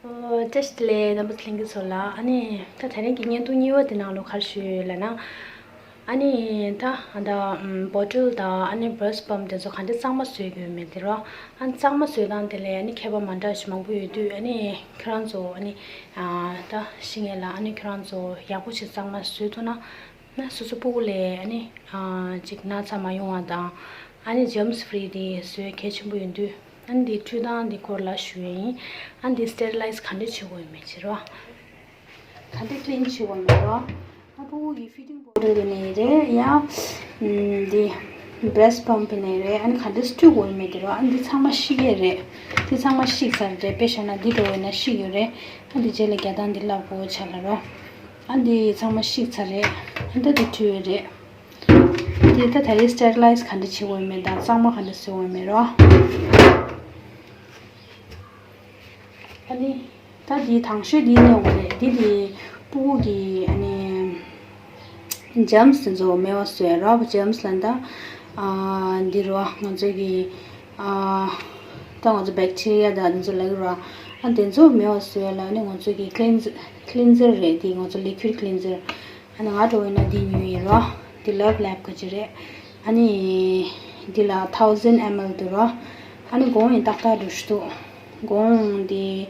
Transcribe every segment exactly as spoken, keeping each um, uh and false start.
ཨོ། བཀྲ་ཤིས་བདེ་ལེགས། རྣམ་པ་ཚོ་ལྷན་རྒྱས་ཚོ་ལ། ཨ་ནི་ད་དེ་རིང་གི་བརྙན་ཐུང་གཉིས་པ་དེ་ནང་ལོགས་ག་རེ་ཞུ་ཡོད་ལབ་ན། ཨ་ནི་ད་ཨ་ད་ཨམ་བོ་ཊལ་དང་ཨ་ནི་བྷི་རེ་སི་པམ་དེ་ཚོ་ག་འདྲ་གཙང་མ་བཟོས་དགོས་མེད་དེ་རོ། ཨ་ནི་གཙང་མ་བཟོས་སྟངས་དེ་ལས་ཨ་ནི་མཁས་པ་མ་འདྲ་ཞིག་མང་པོ་ཡོད་དུས། ཨ་ནི་ཁྱེད་རང་ཚོ་ཨ་ནི་ཨ་ད་ཤེས་མཁན་ལ། ཨ་ནི་ཁྱེད་རང་ཚོ་ཡག་པོ་ཞིག་གཙང་མ་བཟོས་ཐུབ་ན། ན་སོ་སོ་སྤུ་གུ་ལ་ཨ་ནི་ཨ་ཅིག་ན་ཚ་མ་ཡོང་བ་དང་། ཨ་ནི་ཇརམ་སི་ཕི་རི་དེ་བཟོ་གལ་ཆེན་པོ་ཡིན་དུས། ཨ་ནི་དེ་བཀྲུ་སྟངས་དེ་སྐོར་ལ་ཞུ་ཡ་ཡིན། ཨ་ནི་དེ་སི་ཊེ་རི་ལའི་ཛི་ག་འདྲ་བྱེད་དགོས་ཡོད་མེད་ཅེས་རོ། ག་འདྲ་ཀི་ལིན་བྱེད་དགོས་མེད་རོ། ཨ་སྤུ་གུ་གི་ཕི་ཌིང་བོ་ཊལ་ཡིན་ནའི་རེད། ཡང་དེ་བྷི་རེ་སི་པམ་ཡིན་ནའི་རེད། ཨ་ནི་ག་འདྲ་བཀྲུ་དགོས་ཡོད་མེད་དེ་རོ། ཨ་ནི་དེ་ཚང་མ་ཤེས་ཀྱི་རེད། དེ་ཚང་མ་ཤེས་ཚར་རེད། དཔེ་བཞག་ན་འདི་འདྲ་བོ་ཡིན་ན་ཤེས་ཡོད་རེད། ཨ་འདི་རྗེས་ལ་རྒྱག་སྟངས་འདི་བསླབ་དགོས་ཆ་ལ་རོ། ཨ་འདི་ཚང་མ་ཤེས་ཚར་རེད། ཨ་ད་འདི་བཀྲུས་ཡོད་རེད། འདི་ད་ད་རེས་སི་ཊེ་རི་ལའི་ཛི་ག་འདྲ་བྱེད་དགོས་ཡོད་མེད་དང་གཙང་མ་ག་འདྲ་བཟོ་དགོས་ཡོད་མེད་རོ། ཨ་ནི་ད་འདི་དང་ཤོས་འདི་ནས་འོ་རེད། འདི་དེ་སྤུ་གུ་གི་ཨ་ནི་ཇརམ་སི་དེ་ཚོ་མེད་པ་བཟོ་ཡ་རོ། ཇརམ་སི་ལབ་ན་ད་ཨ་འདི་རོ། ང་ཚོ་གི་ཨ་ད་ང་ཚོ་བེག་ཊི་རི་ཡ་དང་དེ་ཚོ་ལབ་ཀྱི་རོ། ཨ་དེ་ཚོ་མེད་པ་བཟོ་ཡ་ལ་ཨ་ནི་ང་ཚོ་གི་ཀི་ལིན་ཛར་ཀི་ལིན་ཛར་རེད། འདི་ང་ཚོ་ལི་ཀུའིཌ་ཀི་ལིན་ཛར། ཨ་ནི་ང་འདྲ་བོ་ཡིན་ན་འདི་ཉོས་ཡིན་རོ། འདི་ལབ་ལེབ་ག་ཅིག་རེད། ཨ་ནི་འདི་ལ་ཐའུ་ཟན་ཨེམ་ཨེལ་འདུག་རོ། ཨ་ནི་གོང་ཡིན་ཏག་ཏག་འགྲོ་ཤི་འདུག་གོང་འདི་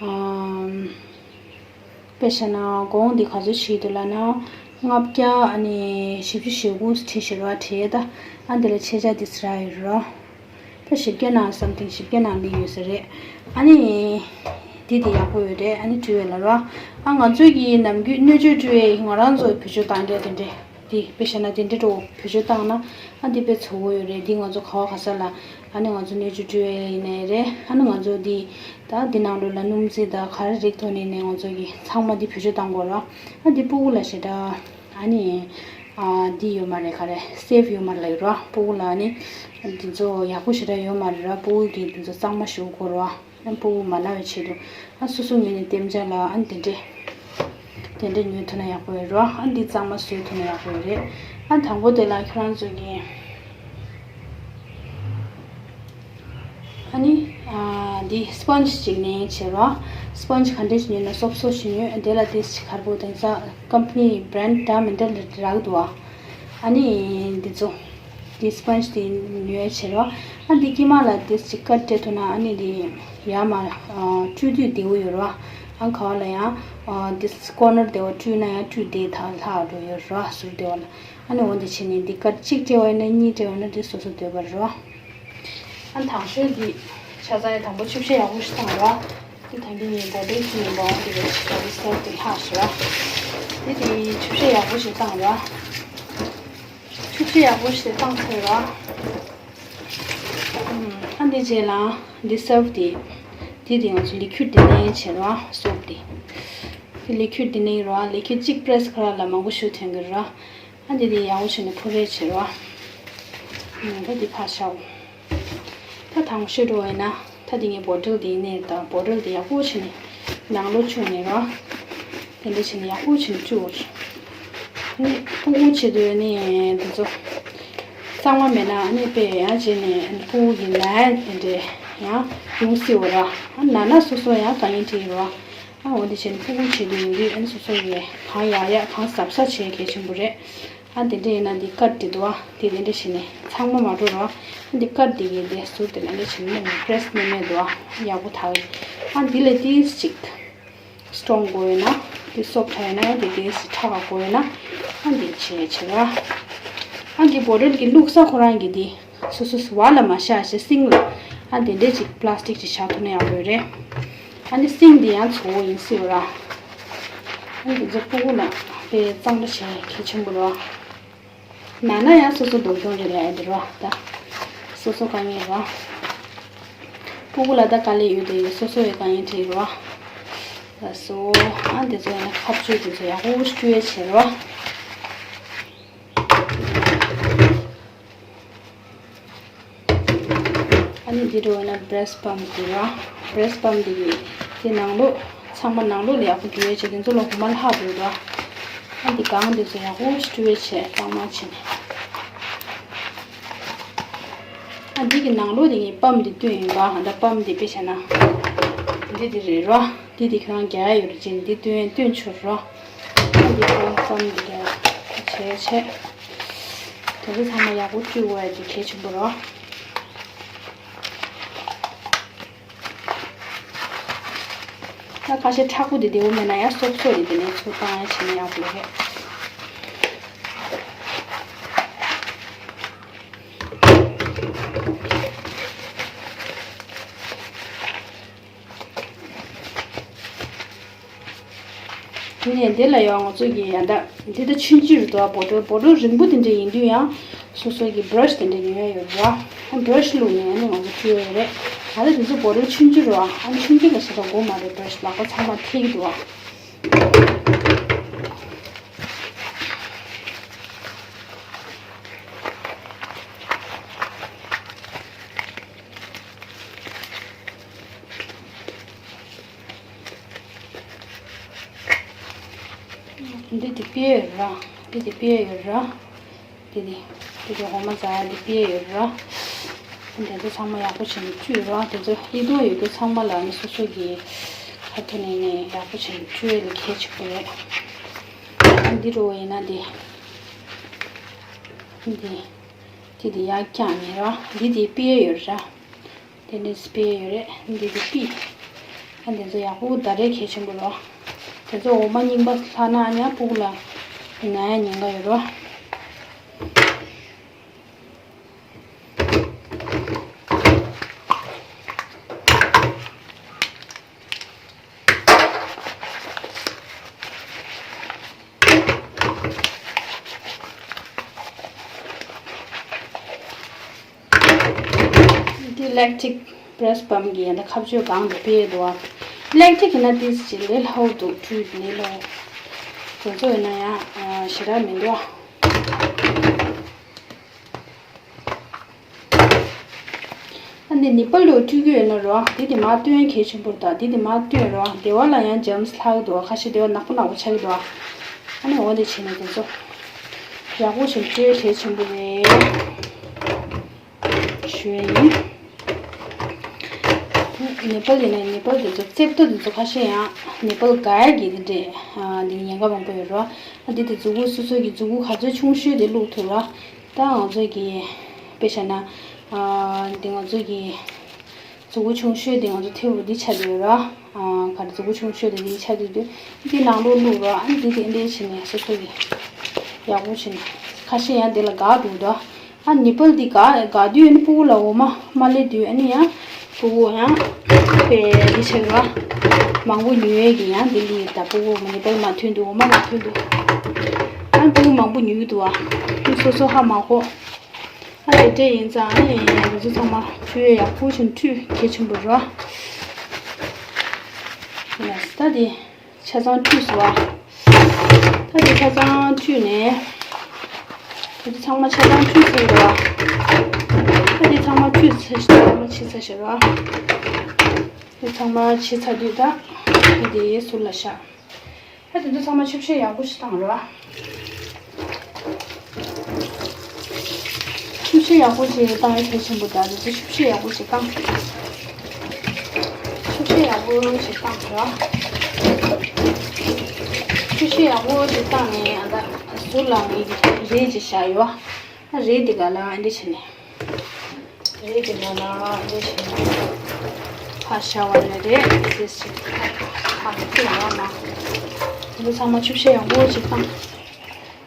ཨམ་དཔེ་བཞག་ན་གོང་འདི་ག་ཚོད་ཞིག་འདུག་ལབ་ན། ལྔ་བརྒྱ་ཨ་ནི་བཞི་བཅུ་ཞེ་དགུ་བྲིས་ཤི་རོ། བྲིས་ད། ཨ་འདི་ལ་ཕྱེད་ཆ་འདི་ཚོ་རག་ཡོད་རོ། ད་བཞི་བརྒྱ་ནང་སམ་ཐིང་བཞི་བརྒྱ་ནང་འདི་ཡོད་ས་རེད། ཨ་ནི་འདི་དེ་ཡག་པོ་ཡོད་རེད། ཨ་ནི་བཀྲུ་བའི་ལ་རོ། ཨ་ང་ཚོས་ཀྱི་ནམ་རྒྱུན་སྣོད་བཅུད་བཀྲུ་བའི་ང་རང་ཚོ་བེད་སྤྱོད་བཏང་རྒྱུ་དེ་འདྲས། འདི་དཔེ་བཤད་ན་དེ་འདྲས་འགྲོ་བེད་སྤྱོད་བཏང་ན། ཨ་འདི་དཔེ་ཚོ་བོ་ཡོད་རེད། འདི་ང་ཚོ་ག་བ་ག་ས་ལ་ཨ་ནི་ང་ཚོ་སྣོད་བཅུད་བཀྲུ་བའི་ཡིན་ནའི་རེད། ཨ་ནི་ང་ཚོ་འདི་ད་འདི་ནང་ལོགས་ལ་སྣུམ་རྩི་དང་ག་རེ་རིགས་ཐོན་ནས་ནས་ང་ཚོ་གི་ཚང་མ་འདི་བེད་སྤྱོད་བཏང་དགོས་རོ། ཨ་འདི་སྤུ་གུ་ལ་ཞེ་དྲག་ཨ་ནི་ཨ་འདི་ཡོད་མ་རེད། ག་རེ་སེབ་ཡོད་མ་རེད་ལབ་རོ། སྤུ་གུ་ལ་ཨ་ནི་འདི་ཚོ་ཡག་པོ་ཞེ་དྲག་ཡོད་མ་རེད་ར། སྤུ་གུ་གི་འདི་ཚོ་གཙང་མ་ཞིག་དགོས་རོ། ཨ་སྤུ་གུ་མ་ན་བའི་ཆེད་དུ་ཨ་སོ་སོ་ངོས་ནས་གཏན་འཇགས་ལ་ཨ་འདི་འདྲས་དེ་འདྲས་ཉོས་ཐུབ་ན་ཡག་པོ་ཡོད་རོ། ཨ་འདི་གཙང་མ་བཟོས་ཐུབ་ན་ཡག་པོ་ཡོད་རེད། ཨ་དང་པོ་དེ་ལ་ཁྱོད་རང་ཚོ་གི་ཨ་ནི་ཨ་འདི་སི་པོན་ཇི་ཅིག་ནས་བྱེད་རོགས། སི་པོན་ཇི་ག་འདྲས་ཞིག་ཉོས་ན་སོབ་སོབ་ཞིག་ཉོས། དེ་ལ་དེ་ཞིག་གར་པོ་དེང་སང་ཀམ་པ་ནི་བྷི་རེན་ཌི་འདྲ་མི་འདྲ་རག་འདུག་ཨ། ཨ་ནི་འདི་ཚོ་འདི་སི་པོན་ཇི་དེ་ཉོས་བྱེད་རོགས། ཨ་འདི་དཀྱིལ་མ་ལ་དེ་ཞིག་ཀ་ཊི་སྤྲད་ཐུབ་ན་ཨ་ནི་འདི་ཡར་མར་ཨ་བཀྲུས་དུས་བདེ་བོ་ཡོད་རོགས། ཨ་ག་བ་ལ་ཡང་ཨ་དེ་ཀོ་ནར་དེ་བ་བཀྲུས་ན་ཡང་བཀྲུས་བདེ་ཐག་ལྷག་འགྲོ་ཡོད་རོགས། ཟུར་དེ་བ་ལ། ཨ་ནི་འོ་འདི་བྱས་ནས་འདི་ཀ་ཊི་གཅིག་སྤྲད་པ་ཡིན་ན་གཉིས་སྤྲད་པ་ཡིན་ན་འདི་སོ་སོ་འདོད་པ་རེད་རོ། ཨ་དང་ཤོས་འདི་ཆ་ཚང་ཡ་དང་པོ་ཆུ་བཤལ་ཡག་པོ་ཞིག་བཏང་རོགས། འདི་ད་གིན་ངའི་བོ་ཊལ་གྱི་ཡིན་པ་འོ་འདི་རེད། ད་འདི་སེབ་འདི་ལྷག་ཞིག་རོགས། འདི་དེ་ཆུ་བཤལ་ཡག་པོ་ཞིག་བཏང་རོགས། ཆུ་བཤལ་ཡག་པོ་ཞིག་བཏང་ཚར་རོགས། ཨ་འདི་རྗེས་ལ་འདི་སེབ་འདི་འདི་དེ་ང་ཚོ་ལི་ཁུའིཌ་འདི་ནས་བྱེད་རོགས། སོབ་འདི་འདི་ལི་ཁུའིཌ་འདི་ནས་རོགས། ལི་ཁུའིཌ་གཅིག་པི་རེ་སི་ཁ་ལ་མང་པོ་ཞིག་ཐོན་གི་རོགས། ཨ་འདི་དེ་ཡག་པོ་བྱས་ནས་ཕུ་རེ་བྱེད་རོགས། ཨ་ད་འདི་ཕར་བཞག་ད་དང་ཤོས་འགྲོ་བས་ན་ད་འདི་ངའི་བོ་ཊལ་འདི་ནས་ད་བོ་ཊལ་འདི་ཡག་པོ་བྱས་ནས་ནང་ལོགས་བཅུག་ནས་རོགས། དེ་འདྲ་བྱས་ནས་ཡག་པོ་བྱས་ནས་བཅུག་ནི་སྤུ་གུ་བྱེད་དུས་ནི་འདི་ཚོ་གཙང་མ་མེད་ན་ནི་དཔེ་ཡང་བྱས་ནས་སྤུ་གུ་གི་ན་ཡ་དེ་འདྲ་ཡང་ཡོང་སྲིད་འོ་ར། ཨ་ན་ན་སོ་སོ་ཡང་དཀའ་ངལ་འཕྲད་ཡོད་ར། ཨ་འོ་འདི་བྱས་ནས་སྤུ་གུ་བྱེད་དུས་ཡོང་དུས་ཨ་ནི་སོ་སོ་ཡི་གང་ཡག་ཡག་གང་གཟབ་གཟབ་བྱེད་གལ་ཆེན་པོ་རེད། ཨ་དེ་འདྲ་ཡིན་ན་འདི་ཀ་ཊི་འདི་འདུག་ཨ། དེ་དེ་འདྲ་བྱས་ནས་ཚང་མ་མ་འགྲོ་ར། ཨ་འདི་ཀ་ཊི་འདི་གི་འདི་ཟུར་དེ་ལ་འདྲ་བྱས་ནས་པི་རེ་སི་ནི་མེད་འདུག་ཨ། ཡག་པོ་ཐག་ཨ་འདི་ལས་ཏིས་ཅིག་སི་ཊོང་དགོས་ཡོད་ན། དེ་སོབ་ཊི་ཡོད་ན་དེ་དེ་སི་ཁྲག་དགོས་ཡོད་ན། ཨ་འདི་བྱེད་བྱེད་ར། ཨ་འདི་བོ་ཊལ་གྱི་བླུགས་ས་ཁོ་རང་གི་དེ་སོ་སོ་བར་ལ་མ་བཞག་བྱས་སིང་ལ་ཨ་དེ་འདྲས་ཅིག་པི་ལ་སི་ཊིག་ཅིག་བཞག་ཐུབ་ན་ཡག་པོ་ཡོད་རེད། ཨ་ནི་སིང་དེ་ཡང་བཙོག་པ་ཡིན་སྲིད་པ་ར། ཨ་འདི་ཚོ་སྤུ་གུ་ལ་དཔེ་གཙང་སྦྲ་བྱེད་གལ་ཆེན་པོ་ར། ན་ན་ཡང་སོ་སོ་སྡུག་གྱོང་རེད་ལབ་ཡ་དེ་རོ། ད་སོ་སོ་དཀའ་ངལ་རོ། སྤུ་གུ་ལ་ད་དཀའ་ལས་ཡོད་དེ་ཡོད། སོ་སོ་ཡི་དཀའ་ངལ་འཕྲད་རོ། ད་སོ་ཨ་འདི་ཚོ་ཡང་ཁ་གཅོད་དེ་ཚོ་ཡག་པོ་བཀྲུ་ཡ་བྱེད་རོ། ཨ་ནི་འདི་འགྲོ་བས་ན་བྷི་རེ་སི་པམ་འདི་ར། བྷི་རེ་སི་པམ་འདི་གི་དེ་ནང་ལོགས་ཚང་མ་ནང་ལོགས་ལ་ཡག་པོ་འགྱུར་ཡ་བྱེད། དེ་ཚོ་ལ་གོ་མ་ལྷག་དགོས་ར། ཨ་འདི་གང་འདི་ཚོ་ཡག་པོ་ཞིག་བཀྲུ་བའི་ཆེད་གཙང་མ་བྱས་ནས། ཨ་འདི་གི་ནང་ལོགས་དེ་ངས་པམ་འདི་བཏོན་ཡིན་པ། ཨ་ད་པམ་འདི་དཔེ་བྱས་ན་འདི་ འདི་འདི་རེད་རོ། འདི་འདི་ཁྱོད་རང་རྒྱག་ཡོད་རེད་ཅེས་འདི་སྟོན་སྟོན་ཆོག་རོ། འདི་ཁྱོད་རང་ཙམ་འདི་རྒྱག་བྱས་བྱས། དེ་ཚོ་ཚང་མ་ཡག་པོ་བཀྲུས་དགོས་ཡ་འདི་གལ་ཆེན་པོ་རོ། ད་ཁ་ཤས་མཁྲེགས་པོ་འདི་བདེ་པོ་མེད་ན་ཡང་སོབ་སོབ་རེད། དེ་ནས་ཚུར་བཏང་ཡ་བྱས་ན་ཡག་པོ་རེད། དེ་ནས་འདི་ལ་ཡང་ང་ཚོ་གི་ཡང་ད་འདི་ད་ཆུང་ཆུང་རེད་དོ། བོ་ཊལ་བོ་ཊལ་རིང་པོ་དེ་འདྲ་ཡིན་དུས་ཡང་སོ་སོ་གི་བྷ་ར་ཤི་དེ་འདྲ་ཉོས་ཡོད་རེད་བ། ཨ་བྷ་ར་ཤི་བླུགས་ནས་ཨ་ནི་ང་ཚོ་བཀྲུས་ཡོད་རེད། ད་ལྟ་དེ་ཚོ་བོ་ཊལ་ཆུང་ཆུང་རེད་བ། ཨ་ནི་ཆུང་ཆུང་ལ་ཞེ་དྲག་དགོས་མ་རེད། བྷ་ར་ཤི་ལག་པ་ཚང་མ་ཐལ་གྱི་འདུག་བ། འདི་དེ་པེ་ཡོད་ར། འདི་དེ་པེ་ཡོད་ར། འདི་དེ། འདི་དེ་འོ་མ་ཟ་ཡ་འདི་པེ་ཡོད་ར། འདི་ཚོ་ཚང་མ་ཡག་པོ་བྱས་ནས་བཀྲུས་ར། འདི་ཚོ་ཡིད་དུ་ཡོད་རྒྱུ་ཚང་མ་ལ་ནི་སོ་སོ་གི་ཁ་ཐུག་ནས་ནི་ཡག་པོ་བྱས་ནས་བཀྲུས་ཡ་ལ་གལ་ཆེ་པོ་རེད། འདི་རུ་ཡིན་ན་འདི། འདི། འདི་དེ་ཡག་རྐྱང་ནི་ར། འདི་དེ་པེ་ཡོད་ར། དེ་ནས་སྤེ་ཡོད་རེད། འདི་དེ་པི། ཨ་འདི་ཚོ་ཡག་པོ་ད་རེས་གལ་ཆེན་པོ་རོ། དེ་ཚོ་འོ་མ་རྙིང་པ་ལྷག་ན་ཨ་ནི་ཨ་ཕྲུ་གུ་ལ་ན་ཡ་ཉེན་ཁ་ཡོད་རོ། འདི་ལེག་ཊིག་བྷི་རེ་སི་པམ་གྱི་ཡང་ན་ཁ་གཅོད་སྒང་དུ་སྤེལ་འདུག་བ། ལེག་ཊིག་ཡིན་ན་ཏིས་ཅིག་ལས་སླ་པོ་འདུག་བཀྲུས་ལས་སླ་པོ། དེ་ཚོ་ཡིན་ན་ཡང་ཞེ་དྲག་མི་འདུག་བ། ཨ་ནི་ནི་པལ་ལོ་བཀྲུས་ཀྱི་ཡོད་ན་རོ། འདི་དེ་མ་བཏོན་གལ་ཆེན་པོ་རེད། ད་འདི་དེ་མ་བཏོན་རོ། སྡེ་བ་ལ་ཡང་ཇམ་སི་ལྷག་གི་འདུག་བ། ཁ་ཤས་སྡེ་བ་ནག་པོ་ནག་པོ་ཆགས་ཀྱི་འདུག་བ། ཨ་ནི་འོ་འདི་བྱས་ནས་དེ་ཚོ་ཡག་པོ་བྱས་བཀྲུས་གལ་ཆེན་པོ་རེད། ཞུ་ཡ་ཡིན། ནེ་པལ་ཡིན་ན་ནེ་པལ་དེ་ཚོ་རྩེབ་ཏོ་དེ་ཚོ་ཁ་ཤས་ཡང་ནེ་པལ་དགའ་ཡ་གི་དེ་འདྲས་ཨ་འདི་ཉེན་ཁ་མང་པོ་ཡོད་རོ། ཨ་འདི་དེ་མཛུ་གུ་སོ་སོ་གི་མཛུ་གུ་ག་ཚོད་ཆུང་ཤོས་དེ་བླུགས་ཐུབ་རོ། ད་ང་ཚོ་གི་དཔེ་བཞག་ན་ཨ་འདི་ང་ཚོ་གི་མཛུ་གུ་ཆུང་ཤོས་དེ་ང་ཚོ་ཐེའུ་འདི་ཆགས་བསྡད་ཡོད་རོ། ཨ་ག་རེ་མཛུ་གུ་ཆུང་ཤོས་དེ་འདི་ཆགས་བསྡད་དུས་འདི་ནང་ལོགས་བླུགས་རོ། ཨ་འདི་དེ་འདྲས་བྱས་ནས་སོ་སོ་གི་ཡག་པོ་བྱས་ནས་ཁ་ཤས་ཡང་དེ་ལ་དགའ་འདུག་དོ། ཨ་ནི་ནི་པལ་འདི་དགའ་དགའ་དུས་ཨ་ནི་ཕྲུ་གུ་ལ་འོ་མ་མ་ལེན་དུས་ཨ་ནི་ཡང་ཕྲུ་གུ་ཡང་དཔེ་འདི་ཆགས་ར། མང་པོ་ཉོ་ཡས་ཀྱི་ཡང་འདི་ལི་ད་ཕྲུ་གུ་ནི་པལ་མ་ཐོན་དུས་འོ་མ་མ་ཐོན་དུས་ཨ་ནི་ཕྲུ་གུ་མང་པོ་ཉོ་གི་འདུག་བ། ཨ་ནི་སོ་སོ་ཧ་མ་གོ། ཨ་དེ་འདྲས་ཡིན་ཙང་ཨ་ནི་འདི་ཚོ་ཚང་མ་བཀྲུས་ཡག་པོ་བྱས་བཀྲུས་གལ་ཆེན་པོ་ར། ཡིན་ན་ད་དེ། ཆ་ཚང་བཀྲུས་སོང་བ། ད་དེ་ཆ་ཚང་བཀྲུས་ནས། ད་དེ་ཚང་མ་ཆ་ཚང་བཀྲུས་ཚར་རེད་བ། ད་དེ་ཚང་མ་བཀྲུས་ཚར་ཚང་མ་ཕྱིས་ཚར་ཞེས་ར། དེ་ཚང་མ་ཕྱིས་ཚར་དུས་ད། དེ་དེ་ཟུར་ལ་བཞག་ད་དེ་ཚོ་ཚང་མ་ཆུ་བཤལ་ཡག་པོ་ཞིག་བཏང་ར། ཆུ་བཤལ་ཡག་པོ་ཞིག་བཏང་ཡ་གལ་ཆེན་པོ་འདྲ། དེ་ཚོ་ཆུ་བཤལ་ཡག་པོ་ཞིག་བཏང་། ཆུ་བཤལ་ཡག་པོ་ཞིག་བཏང་ར། ཆུ་བཤལ་ཡག་པོ་ཞིག་བཏང་ནས་ཨ་ད་ཟུར་ལ་ངས་རས་ཅིག་བཞག་ཡོད། ཨ་རས་དེ་ག་ལ་ཨ་འདི་བྱས་ནས། རས་དེ་ག་ལ་ཨ་འདི་བྱས་ནས། ཕར་བཞག་པ་ནས་རས་དེ་ཅིག་ཕར་ཕར་བཙུགས་ཡོད་ན། འདི་ཚང་མ་ཆུ་བཤལ་ཡག་པོ་ཞིག་བཏང་།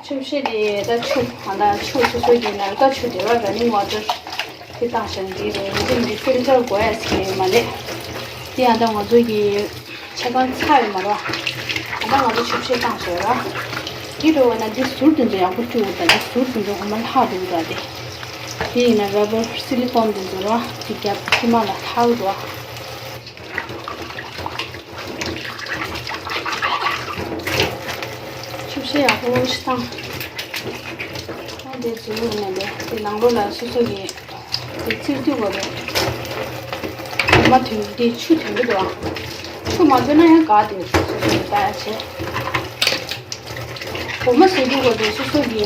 ཆུ་བཤལ་དེ་ད་ཆུ་ཨ་ད་ཆུ་སོ་སོ་གི་ནང་ད་ཆུ་དེ་བ་ར་ནིང་ཝ་ཊར་དེ་བཏང་བཞག་ན་འགྲིག་རེད། ཡིན་གཅིག་མིན་གཅིག་ཕིལ་ཊར་དགོས་ཡ་ཟེར་མ་རེད། དེ་ཡང་ད་ང་ཚོ་གི་ཆ་ཚང་ཚར་ཡོད་མ་རེད་བ། ད་ང་ཚོ་ཆུ་བཤལ་བཏང་ཞོར་ར། དེ་འགྲོ་བ་ན་འདི་ཟུར་དེ་ཚོ་ཡག་པོ་བཀྲུས་དགོས། ད་འདི་ཟུར་དེ་ཚོ་ཧོ་མ་ལྷག་འདུག་ད་དེ། དེ་ཡིན་ན་ར་བར་སི་ལི་ཀོན་དེ་ཚོ་ར་དེ་རྒྱབ་ཕྱི་མ་ལ་ལྷག་འདུག་བ། ཆུ་བཤལ་ཡག་པོ་ཞིག་བཏང་། ཨ་དེ་ཚོ་ཡོད་ནས་དེ་དེ་ནང་ལོགས་ལ་སོ་སོ་གི་དེ་ཚིར་དུས་གོ་དེ། འོ་མ་ཐོན་དེ་ཆུ་ཐོན་གི་འདུག་ཨ། ཆུ་མ་ཐོན་ན་ཡང་དགའ་དེ་སོ་སོ་གི་ལྟ་ཡ་བྱས། འོ་མ་ཟེར་དུས་གོ་དེ་སོ་སོ་གི་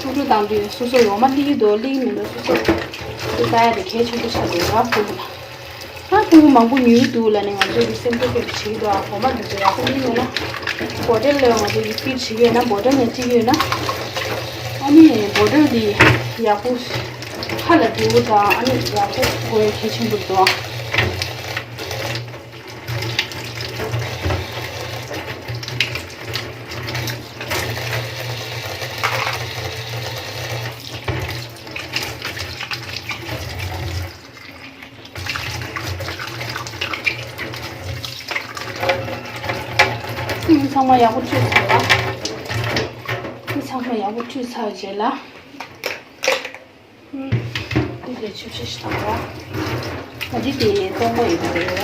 ཕྲུ་གུ་བཏང་དུས་སོ་སོ་འོ་མ་སླེབས་ཀྱི་འདུག་སླེབས་ཀྱི་མི་འདུག་སོ་སོ་དེ་ལྟ་ཡ་དེ་གལ་ཆེན་པོ་ཆགས་འདུག་ར། ཕྲུ་གུ་ལ་ ད་ཐུང་མང་པོ་ཉོས་འདུག་ལ་ནི་ང་ཚོ་གི་སེམས་ཁྲལ་ཁྱོད་ཀྱི་བྱེད་ཀྱི་འདུག་ཨ་གོ་མ་འདུག་ཚོ་ཡག་པོ་མིན་ཡོད་ན། བོ་ཊལ་ལ་ང་ཚོ་གི་ཕིལ་བྱེད་ཀྱི་ཡོད་ན་བོ་ཊལ་ནས་སྤྲད་ཀྱི་ཡོད་ན། ཨ་ནི་བོ་ཊལ་འདི་ཡག་པོ་ཁ་ལ་བདེ་བོ་དང་ཨ་ནི་ཡག་པོ་དགོས་ཡ་གལ་ཆེན་པོ་འདུག་ཚང་མ་ཡག་པོ་བཀྲུས་ཚར་ལ། ཚང་མ་ཡག་པོ་བཀྲུས་ཚར་རྗེས་ལ། འདི་ལས་ཆུ་ཆེ་ཞིག་བཏང་ར། ད་འདི་དེ་སྟོང་པ་ཡོད་པ་རེད་ར།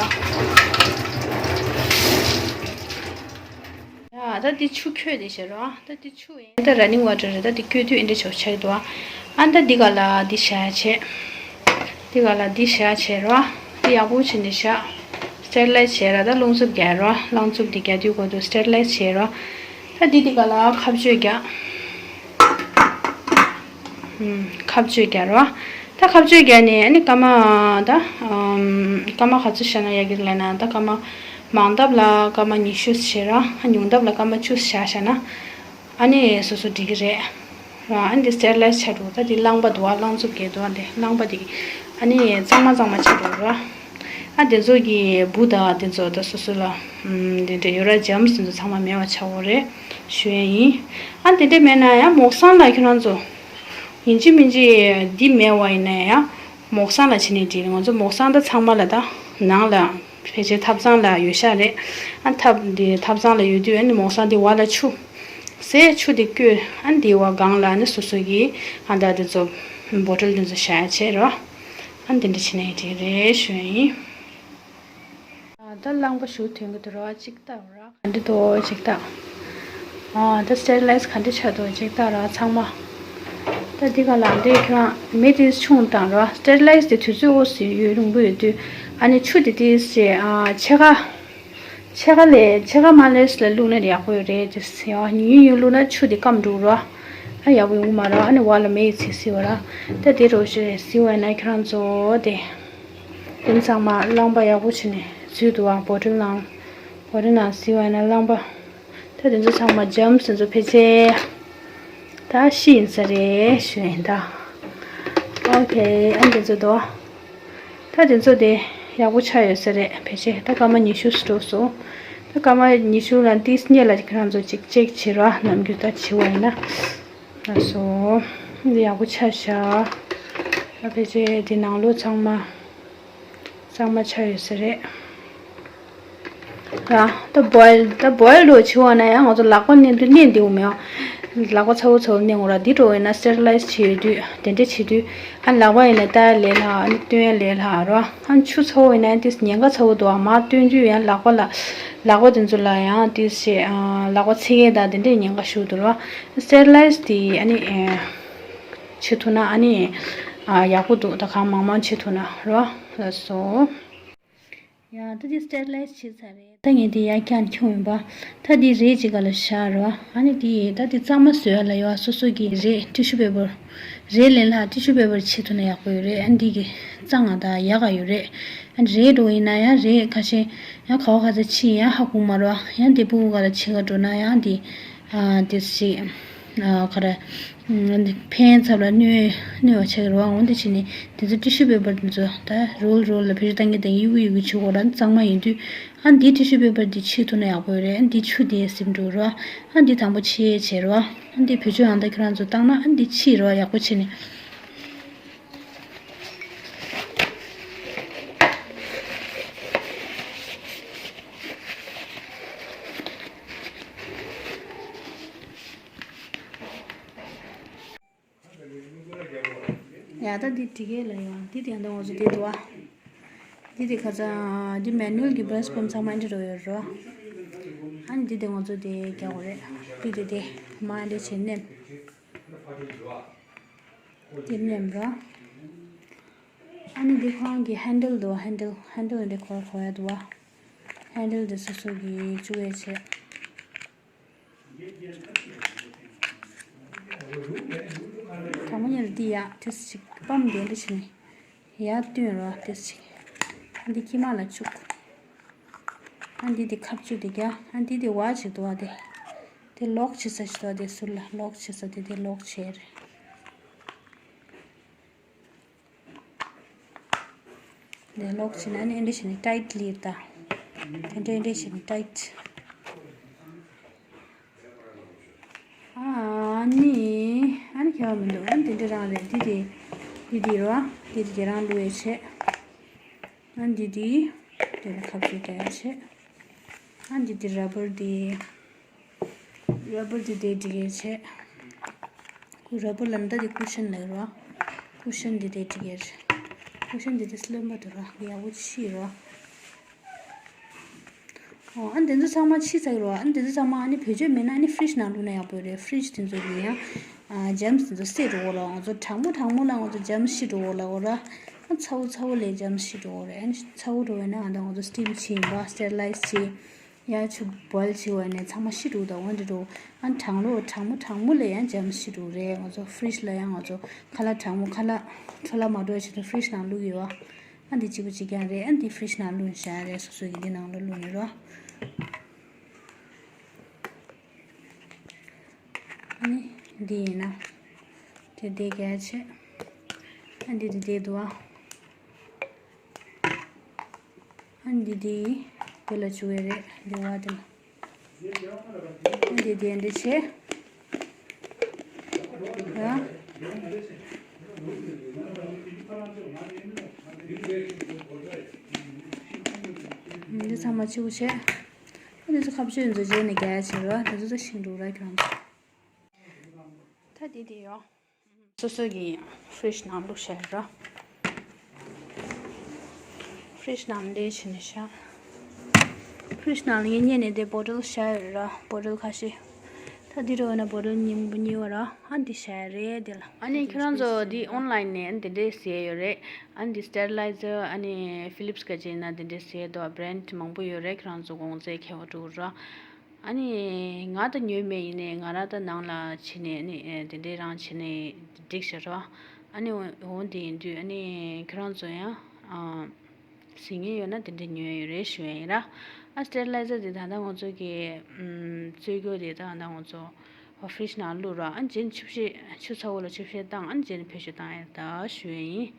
ཡ་ད་འདི་ཆུ་ཁྱོད་དེ་བྱེད་ར། ད་འདི་ཆུ་ཡིན་ད་ར་ནིང་ཝ་ཊར་རེད། ད་འདི་ཁྱོད་དུས་ཨེ་འདྲ་ཆོག་ཆགས་འདུག་ཨ་ད་འདི་ག་ལ་འདི་བྱ་བྱེད། འདི་ག་ལ་འདི་བྱ་བྱེད་ར། འདི་ཡག་པོ་བྱེད་འདི་བྱ། སི་ཊེ་རི་ལའི་ཛི་བྱེད་ར། ད་རླུང་འཚུབ་རྒྱག་ར། རླུང་འཚུབ་འདི་རྒྱག་དུས་གོ་དུས་སི་ཊེ་རི་ལའི་ཛི་བྱེད་ར། ད་འདི་འདི་ག་ལ་ཁ་གཅོད་རྒྱག་ཁ་གཅོད་རྒྱག་རོ། ད་ཁ་གཅོད་རྒྱག་ནས་ཨ་ནི་སྐར་མ་ད་སྐར་མ་ག་ཚོད་བཞག་ན་ཡག་གི་ལབ་ན། ད་སྐར་མ་མང་ཐབས་ལ་སྐར་མ་ཉི་ཤུ་བྱེད་རོ། ཨ་ཉུང་ཐབས་ལ་སྐར་མ་བཅུ་བཞག་བཞག་ན་ཨ་ནི་སོ་སོ་འགྲིག་གི་རེད། ཨ་ནི་སི་ཊེ་རི་ལའི་ཛི་ཆགས་འགྲོ། ད་དེ་རླངས་པ་འདུག་ཨ། རླངས་འཚུབ་རྒྱག་འདུག་ཨ། དེ་རླངས་པ་དེ་ཨ་ནི་གཙང་མ་གཙང་མ་ཆགས་འགྲོ་རོ། ཨ་དེ་ཚོ་གི་འབུ་དང་དེ་ཚོ་ད་སོ་སོ་ལ་དེ་འདྲ་ཡོད་ར། ཇམ་སི་དེ་ཚོ་ཚང་མ་མེད་པ་ཆགས་འོ་རེད་ཞུ་ཡ་ཡིན། ཨ་དེ་འདྲ་མེད་ན་ཡང་མོག་སང་ལ་ཁྱོད་རང་ཚོ། ཡིན་གཅིག་མིན་གཅིག་འདི་མེད་པ་ཡིན་ན་ཡང་མོག་སང་ལ་བྱས་ནས་འགྲིག་རེད། ང་ཚོ་མོག་སང་ད་ཚང་མ་ལ་ད་ནང་ལ་ཕལ་ཆེར་ཐབ་ཚང་ལ་ཡོད་ཤག་རེད། ཨ་ཐབ་འདི་ཐབ་ཚང་ལ་ཡོད་དུས་ཨ་ནི་མོག་སང་འདི་བར་ལ་ཆུ་ཟས་ཆུ་འདི་བསྐོལ། ཨ་འདི་བ་སྒང་ལ་ཨ་ནི་སོ་སོ་གི་ཨ་ད་འདི་ཚོ་བོ་ཊལ་འདི་ཚོ་བཞག་ཡ་བྱས་རོ། ཨ་འདི་འདྲ་བྱས་ནས་འགྲིག་རེད་ཞུ་ཡ་ཡིན། ད་རླངས་པ་ཞུ་ཐོན་གི་འདུག་ར། གཅིག་ལྟ་ར། ག་འདྲ་འདུག་གཅིག་ལྟ། ཨ་ད་སི་ཊེ་རི་ལའི་ཛི་ག་འདྲ་ཆགས་འདུག་གཅིག་ལྟ་ར་ཚང་མ། ད་འདི་ག་ལ་འདི་ཁྱོད་མེ་དེ་ཆུང་བཏང་ར། སི་ཊེ་རི་ལའི་ཛི་དེ་དུས་ཚོད་འོ་ཟི་ཡོད་རུང་པོ་ཡོད་དུས་ཨ་ནི་ཆུ་དེ་དེ་ཟེ་ཨ་ཕྱེད་ཀ་ཕྱེད་ཀ་ལས་ཕྱེད་ཀ་མ་ལས་ལ་བླུགས་ན་ཡག་པོ་ཡོད་རེད། དེ་ཟེ་ཨ་ཉུང་ཉུང་བླུགས་ན་ཆུ་དེ་སྐམ་འགྲོ་ར། ཨ་ཡག་པོ་ཡོང་གི་མ་ར། ཨ་ནི་བ་ལ་མེ་ཡི་ཚིག་ཟི་བ་ར། ད་དེ་རོ་ཞེ་ཟི་བ་ན་ཁྱོད་རང་ཚོ་དེ། དེ་ཚང་མ་རླངས་པ་ཡག་པོ་བྱས་ནས་བཟོས་འདུག་བ། བོ་ཊལ་ནང་བོ་ཊལ་ནང་བཟོས་བ་ན་རླངས་པ། ད་དེ་ཚོ་ཚང་མ་ཇམ་སི་དེ་ཚོ་ཕལ་ཆེར་ད་ཤི་ཡིན་ས་རེད་ཞུ་ཡིན་ད། ཨོ་ཁེ། ཨ་དེ་ཚོ་དོ། ད་དེ་ཚོ་དེ་ཡག་པོ་ཆགས་ཡོད་ས་རེད། ཕལ་ཆེར་ད་སྐར་མ་ཉི་ཤུ་འགྲོ་སོང་། ད་སྐར་མ་ཉི་ཤུ་ལ་ཏིས་སྙེ་ལ་ཁྱེད་རང་ཚོ་ཅིག་ཅེག་བྱེད་ར། ནམ་རྒྱུན་ད་བྱེད་བ་ཡིན་ན། ལགས་སོ། འདི་ཡག་པོ་ཆགས་ཤག་ད་ཕལ་ཆེར་འདི་ནང་ལོགས་ཚང་མ་གཙང་མ་ཆགས་ཡོད་ས་རེད། ར་ད་བོའིལ་ད་བོའིལ་འགྲོ་བྱེད་བ་ན་ཡང་ང་ཚོ་ལག་པ་མནན་དུས་མནན་བདེ་བོ་མེད་པ། ལག་པ་ཚ་བོ་ཚ་བོ་མནན་དགོས་ར། འདི་འགྲོ་ཡིན་ན་སི་ཊེ་རི་ལའི་ཛི་བྱེད་ཡོད་དུས་དེ་འདྲ་བྱེད་དུས་ཨ་ལག་པ་ཡིན་ན་ལྟ་ཡ་ལས་སླ། ཨ་ནི་སྟོན་ཡ་ལས་སླ་ར། ཨ་ཆུ་ཚ་བོ་ཡིན་ན་ཏིས་ཉེན་ཁ་ཚ་བོ་འདུག་ཨ་མ་སྟོན་དུས་ཡང་ལག་པ་ལ་ལག་པ་དེ་ཚོ་ལ་ཡང་ཏིས་བྱེད་ཨ་ལག་པ་ཚིག་ཡས་དང་དེ་འདྲའི་ཉེན་ཁ་ཞུགས་འདུག་ར། སི་ཊེ་རི་ལའི་ཛི་དེ་ཨ་ནི་ཨེ་བྱེད་ཐུབ་ན་ཨ་ནི་ཨ་ཡག་པོ་འདུག་ད་གང་མང་མང་བྱེད་ཐུབ་ན་ར། ལགས་སོ། ཡ་ད་དེ་སི་ཊེ་རི་ལའི་ཛི་བྱས་ཚར་རེད། ད་ངས་དེ་ཡར་བཀྱགས་ཁྱོང་ཡིན་པ། ད་དེ་རས་ཅིག་ག་ལ་བཞག་ར། ཨ་ནི་དེ་ད་དེ་གཙང་མ་བཟོ་ཡ་ལ་ཡོད་ཨ། སོ་སོ་གི་རས་ཊི་ཤུ་པེ་པར་རས་ལེན་ལ་ཊི་ཤུ་པེ་པར་བྱེད་ཐུབ་ན་ཡག་པོ་ཡོད་རེད། ཨ་ནི་དེ་གི་གཙང་ང་ད་ཡག་ག་ཡོད་རེད། ཨ་ནི་རས་འགྲོ་ཡིན་ན་ཡང་རས་ཁ་ཤས་ཡང་ག་བ་ག་ཚ་ཕྱི་ཡང་ཧ་གོ་མ་ར། ཡང་དེ་ཕྲུ་གུ་ག་ལ་བྱེད་ག་འགྲོ་ན་ཡང་དེ་ཨ་དེ་ཞིག་ཨ་ག་རེ་ཕན་ཚབ་ལ་གནོད་གནོད་པ་ཆགས་ཀྱི་རེད་བ། འོན་ཏེ་བྱས་ནས་དེ་ཚོ་ཊི་ཤུ་པེ་པར་དེ་ཚོ་ད་རོལ་རོལ་ལ་བེད་སྤྱོད་བཏང་གི་དང་ཡི་གུ་ཡི་གུ་བྱེད་དགོས་ར། གཙང་མ་ཡིན་དུས་ཨ་འདི་ཊི་ཤུ་པེ་པར་འདི་ཕྱིས་ཐུབ་ན་ཡག་པོ་ཡོད་རེད། ཨ་འདི་ཆུ་དེ་ཟིམ་འགྲོ་ར། ཨ་འདི་དང་པོ་ཕྱིས་བྱས་ར། ཨ་འདི་བེད་སྤྱོད་ཡང་ད་ཁྱེད་རང་ཚོ་བཏང་ན་ཨ་འདི་ཕྱིས་ར་ཡག་པོ་བྱས་ནས། ཡ་ད་འདི་འགྲིག་གི་ལ་ཡོང་། འདི་དེ་ཡང་ད་ང་ཚོ་འདི་འདུག་ཨ། འདི་དེ་ཁ་ཚ་འདི་མེ་ནུ་ཨལ་གི་བྷ་ར་ཤི་སྤུན་ཚང་མ་འདི་འགྲོ་ཡོད་རོ། ཨ་ནི་འདི་དེ་ང་ཚོ་དེ་རྒྱག་དགོས་རེད། འདི་དེ་དེ་མ་འདི་བྱེད་ནས། དེ་མཉམ་ར། ཨ་ནི་འདི་ཁོ་རང་གི་ཧན་ཌལ་འདུག་ཧན་ཌལ་ཧན་ཌལ་འདི་ཁོ་ར་ཁོ་ཡ་འདུག་བ། ཧན་ཌལ་འདི་སོ་སོ་གི་བཅུག་ཡས་བྱས། གང་མ་ཉལ་འདི་ཡ་ཏིས་ཅིག་པམ་འདི་འདྲ་བྱས་ནས་ཡ་བཏོན་ར་ཏིས་ཅིག་ཨ་འདི་ཁྱི་མ་ལ་བཅུག་ཨ་འདི་དེ་ཁ་བཅུག་དེ་རྒྱ། ཨ་འདི་དེ་བ་ཅིག་འདུག་ཨ་དེ། དེ་ལོག་བྱེད་ས་ཞིག་འདུག་ཨ་དེ། ཟུར་ལ་ལོག་བྱེད་ས་དེ་དེ་ལོག་བྱེད་རེད། དེ་ལོག་བྱེད་ན་ཨ་ནི་ཨེ་འདྲ་བྱས་ནས་ཊའིཊ་ལིར་ད། དེ་འདྲ་ཨེ་འདྲ་བྱས་ནས་ཊའིཊ། ཨ་ནི་ཨ་ནི་ཁྱད་པར་མི་འདུག་ཨ་ནི་དེ་འདྲ་རང་རེད། འདི་དེ་འདི་དེ་རོ། འདི་དེ་དེ་རང་བླུགས་ཡས་བྱས། ཨ་འདི་དེ་དེ་ལ་ཁ་བཅུག་རྒྱག་ཡས་བྱས། ཨ་འདི་དེ་ར་བར་དེ། ར་བར་དེ་དེ་འགྲིག་ཡས་བྱས། ཁོ་ར་བར་ལ་འདི་དེ་ཀུ་ཤན་ལབ་རོ། ཀུ་ཤན་དེ་དེ་འགྲིག་ཡས་རེད། ཀུ་ཤན་དེ་དེ་རློན་པ་འདུག་ར། ཡག་པོ་ཕྱིས་རོ། ཨོ། ཨ་འདི་ཚོ་ཚང་མ་ཕྱིས་ཚར་རོ། ཨ་འདི་ཚོ་ཚང་མ་ཨ་ནི་བེད་སྤྱོད་མེད་ན་ཨ་ནི་ཕི་རིཇ་ནང་བླུགས་ན་ཡག་པོ་རེད། ཕི་རིཇ་དེ་ཚོ་གི་ཡང་ཨ་ཇམ་སི་དེ་ཚོ་བསད་འགྲོ་གོ་ལ། ང་ཚོ་གྲང་མོ་གྲང་མོ་ལ་ང་ཚོ་ཇམ་སི་ཤི་འགྲོ་གོ་ལ་འོ་ར། ཨ་ཚ་བོ་ཚ་བོ་ལས་ཇམ་སི་ཤི་འགྲོ་གོ་རེད། ཨ་ནི་ཚ་བོ་འགྲོ་བས་ན་ཨ་ད་ང་ཚོ་སི་ཊིམ་བྱས་ཡིན་པ། སི་ཊེ་རི་ལའི་ཛི་བྱས། ཡ་ཆུ་བོའིལ་བྱས་བས་ནས་ཚང་མ་ཤི་འགྲོ་གོ་ད་འོ་འདི་འགྲོ། ཨ་གྲང་ལོ་གྲང་མོ་གྲང་མོ་ལས་ཡང་ཇམ་སི་ཤི་འགྲོ་རེད། ང་ཚོ་ཕི་རིཇ་ལ་ཡང་ང་ཚོ་ཁ་ལག་གྲང་མོ་ཁ་ལག་འཕྲོ་བརླག་མ་འགྲོ་བའི་ཆེད་དུ་ཕི་རིཇ་ནང་བླུགས་ཡོད་བ། ཨ་འདི་གཅིག་པུ་གཅིག་རྐྱང་རེད། ཨ་འདི་ཕི་རིཇ་ནང་བླུགས་བཞག་རེད། སོ་སོ་གི་འདི་ནང་ལ་བླུགས་ནས་རོ། ཨ་ནི་འདི་ཡིན་ན་དེ་དེ་གལ་ཆེ། ཨ་འདི་དེ་དེ་འདུག་ཨ། ཨ་འདི་དེ་དེ་ལ་བཅུག་ཡས་རེད། འདི་བ་དེ་ལ། འདི་དེ་འདི་བྱས། ཡ། འདི་ཚང་མ་ཕྱི་པོ་བྱས། འདི་ཚོ་ཁ་བཅུག་འཛུལ་བྱས་ནས་རྒྱག་ཡ་བྱེད་རོགས། འདི་ཚོ་ད་ཤིང་འབྲུག་ར་ཁྱོད་རང་ཚོ། ད་འདི་དེ་ཡོ། སོ་སོ་གི་ཕི་རིཇ་ནང་བླུགས་བཞག་ར། ཕི་རིཇ་ནང་འདྲེས་བྱས་ནས་བཞག་ཕི་རིཇ་ནང་ལ་ངས་རྙེད་ནས་དེ་བོ་ཊལ་བཞག་ཡོད་ར། བོ་ཊལ་ཁ་ཤས། ད་འདི་རུ་ཡོད་ན་བོ་ཊལ་རྙིང་པ་གཉིས་པ་ར། ཨ་འདི་བཞག་ཡོད་རེད་དེ་ལ། ཨ་ནི་ཁྱོད་རང་ཚོ་འདི་ཨོན་ལའིན་ནས་ཨ་འདི་འདྲས་ཟས་ཡོད་རེད། ཨ་འདི་སི་ཊེ་རི་ལའི་ཛར། ཨ་ནི་ཕི་ལིབ་སི་ག་ཅིག་ཡིན་ན་འདི་འདྲས་ཟས་འདུག་བྷི་རེན་ཌི་མང་པོ་ཡོད་རེད། ཁྱོད་རང་ཚོ་གོང་ཚད་ཁེ་བ་འགྲོ་ར། ཨ་ནི་ང་ད་ཉོས་མེད། ཡིན་ནའི་ང་རང་ད་ནང་ལ་ཕྱིན་ནས་ཨ་ནི་དེ་འདྲས་རང་བྱས་ནས་འགྲིག་ཤག་ར། ཨ་ནི་འོ་འདི་ཡིན་དུས་ཨ་ནི་ཁྱོད་རང་ཚོ་ཡང་ཨ་ཟིན་ངེས་ཡོད་ན་དེ་འདྲས་ཉོས་ཡོད་རེད་ཞུ་ཡ་ཡིན་ར། ཨ་སི་ཊེ་རི་ལའི་ཛར་དེ་ད་ལྟ་ང་ཚོ་གི་ཨམ་བཙོས་རྒྱུ་དེ་ད་ལྟ་ང་ཚོ་ཕི་རིཇ་ནང་བླུགས་ར། ཨ་རྗེས་ཆུ་བཤལ་ཆུ་ཚ་བོ་ལ་ཆུ་བཤལ་བཏང་། ཨ་རྗེས་བེད་སྤྱོད་བཏང་ཡ་ད་ཞུ་ཡ་ཡིན།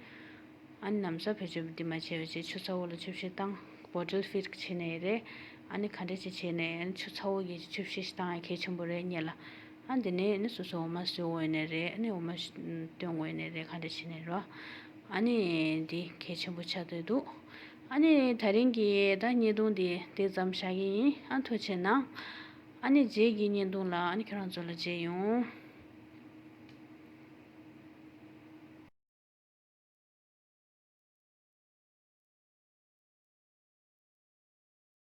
ཨ་ནི་ལམ་སང་བེད་སྤྱོད་འདི་མ་བྱས་པ་བྱས་ཆུ་ཚ་བོ་ལ་ཆུ་བཤལ་བཏང་། བོ་ཊལ་ཕིལ་བྱས་ནས་རེད། ཨ་ནི་ག་འདྲ་ཅིག་བྱས་ནས་ཨ་ནི་ཆུ་ཚ་བོ་གི་ཆུ་བཤལ་ཞིག་བཏང་ཡ་གལ་ཆེན་པོ་རེད་སྙམ་ལ། ཨ་འདི་ནས་ཨ་ནི་སོ་སོ་འོ་མ་བཟོས་འོ་ནས་རེད། ཨ་ནི་འོ་མ་བཏོན་འོ་ནས་རེད། ག་འདྲ་བྱས་ནས་རོ། ཨ་ནི་འདི་གལ་ཆེན་པོ་ཆགས་བསྡད་འདུག་ཨ་ནི་ད་རིང་གི་ད་བརྙན་ཐུང་འདི་དེ་ཙམ་བཞག་གི་ཡིན། ཨ་ཐུགས་རྗེ་གནང་། ཨ་ནི་རྗེས་ཀྱི་བརྙན་ཐུང་ལ་ཨ་ནི་ཁྱེད་རང་ཚོ་ལ་མཇལ་ཡོང་།